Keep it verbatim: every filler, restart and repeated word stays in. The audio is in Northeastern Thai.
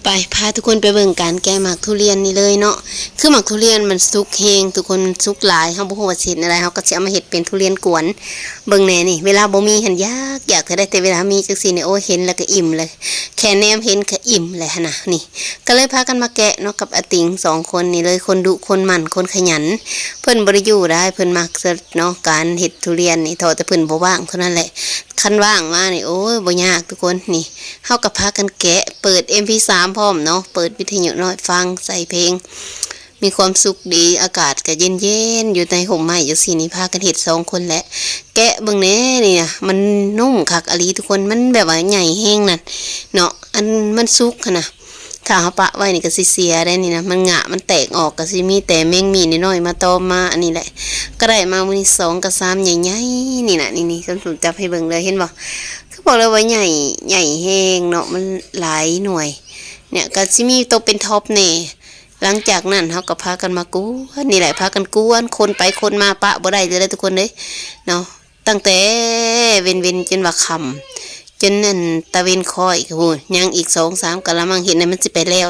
ไป พาทุกคนไปเบิ่งการแกะหมากทุเรียนนี่เลยเนาะ คือหมากทุเรียนมันสุกแฮง ทุกคน มันสุกหลาย เฮาบ่ฮู้ว่าสิเฮ็ดแนวใด เฮาก็สิเอามาเฮ็ดเป็นทุเรียนกวน เบิ่งแหน่นี่ เวลาบ่มีหั้นอยาก อยากเท่าใด แต่เวลามีจั่งซี้นี่ โอ้ย เห็นแล้วก็อิ่มเลย แค่แนมเห็นก็อิ่มเลยหั้นนะ นี่ ก็เลยพากันมาแกะเนาะ กับอาติงสองคนนี่เลย คนดุ คนหมั่น คนขยัน เพิ่นบ่ได้อยู่ได้ เพิ่นมักเนาะ การเฮ็ดทุเรียนนี่ เท่าแต่เพิ่นบ่ว่างเท่านั้นแหละ คันว่างมานี่ โอ้ย บ่ยากทุกคน นี่ เฮาก็พากันแกะ เปิด เอ็มพีสาม พร้อมเนาะ เปิดวิทยุน้อยฟัง ใส่เพลง มีความสุขดี อากาศก็เย็นๆ อยู่ในร่มไม้จั่งซี้นี่ พากันเฮ็ดสองคนแหละ แกะเบิ่งแหน่นี่นะ มันนุ่มคักอีหลีทุกคน มันแบบว่าใหญ่แฮงนั่นเนาะ อันมันสุกหั้นนะ ถ้าเฮาปะไว้นี่ก็สิเสียได้นี่นะ มันงะ มันแตกออก ก็สิมีแต่แมงหมี่น้อยๆ มาตอมมา อันนี้แหละ ก็ได้มามื้อนี้สองกับสามใหญ่ๆ นี่นะ นี่ๆ ส้นสูงจับให้เบิ่งเลย เห็นบ่ คือบอกเลยว่าใหญ่ ใหญ่แฮงเนาะ มันหลายหน่วย เนี่ย ก็สิมีโตเป็นท็อปแหน่ หลังจากนั้นเฮาก็พากันมากวน นี่แหละ พากันกวน คนไปคนมา ปะบ่ได้เลยเด้อทุกคนเด้ย เนาะ ตั้งแต่เว็นๆ จนว่าค่ำ จนนั่นตะเว็นคอย โอ้โห ยังอีกสองสามกะละมัง เฮ็ดให้มันสิไปแล้ว